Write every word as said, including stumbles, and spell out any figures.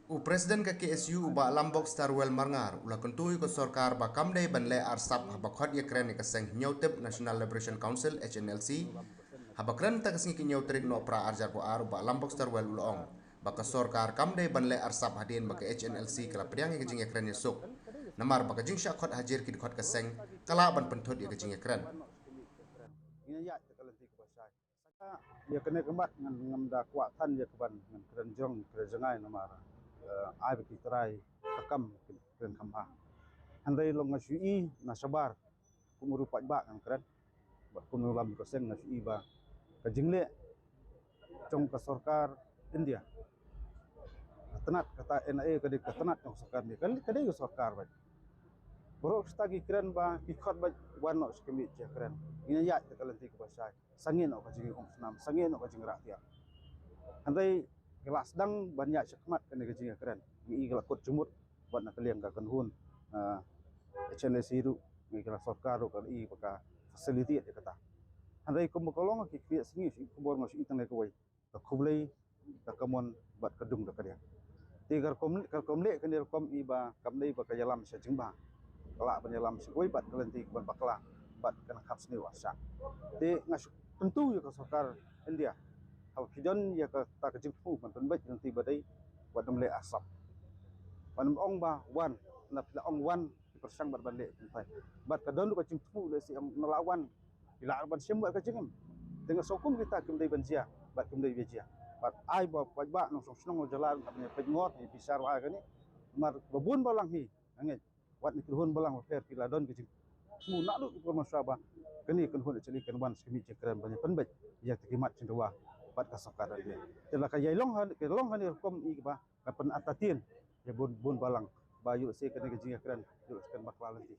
U President ka K S U u Bah Lambok Starwell Marngar u la kyntu ïa ka sorkar ba kam dei ban leh arsap haba khot ïa kren ïa ka seng Hynñiewtip National Liberation Council, H N L C. Haba kren mynta ka sngi ka hynñiew tarik Nohprah arhajar arphew ar, u Bah Lambok Starwell u la ong ba ka sorkar kam dei ban leh arsap hadien ba ka H N L C ka la pdiang ïa ka jingïakren ïasuk. Namar ba ka jingshah khot hajar ki dkhot ka seng ka lah ban pynthut ïa ka jingïakren. Ïa kane ka mat ngan, ngam da kwah than ïa ka ban ngan kren jrong kren jngai namar, eh, ai ba ki trai ka kam ki kren kham bha. Hynrei long nga shu i na shabar kum u ruh paidbah ngan kren. Bad kum u lam ka seng nga shu i ba ka jingleh jong ka sorkar India, ka tnat kata N I A ka dei ka tnat jong sorkar India, ka dei ka sorkar bad baroh kata ki kren ba ki khot bad wan noh sha ka miej jingkren. Ïa ïa ka lynti kaba shai. Sangeh noh ka jingong snam, sangeh noh ka jingrah tiar. Hynrei ka la sdang ban ïa shakmat kane ka jingkren. Ngi i ka la kut jumut bad na ka liang ka kynhun, ah, H N L C ruh, ngi ka la sorkar ruh ka i ba ka facility ïa kata. Hynrei kumba ka long ki kwiah sngi shi khubor nga shi tang le kawei. Ka khublei, ka kamon bad ka dung da ka diang. Te ka rukom, ka rukom leh kane rukom i ba kam dei ba ka ïalam sha jingbha. Ka lah ban ïalam sha kawei bad ka lynti ban bakla bad ka na khap sniew arsha. Te nga shu kyntu ïa ka sorkar India. Haba ki don ïa kata ka jingthmu ban pynbeit lynti ba dei wat nym leh arsap. Wat nym ong ba wan, na phi la ong wan ki pyrshang bad ban leh pynthai. Bad ka don ruh ka jingthmu leh si ong na la wan. Ki lah ban shim bad ka jingim. Te nga sngewkmen kita kim dei ban jia bad kim dei ba jia. Bad ai ba paidbah nongshong shnong jylla ruh ban peit ngor, ban bishar ba kane. Namar ba bun balang hi, nga ngeit. Wat na ki kynhun balang bapher ki la don ka jingthmu naduh ki por mynshuwa ba kane ka kynhun actually kan wan sha ka miej jingkren ban pynbeit ïa ki mat jingdawa bad ka sorkar India. Te la ka ïai long ha, ka long ha ne rukom i ba ka pynatatian ïa bun, bun balang ba ïoh lehse kane ka jingkren ïoh lehse kan bakla lynti.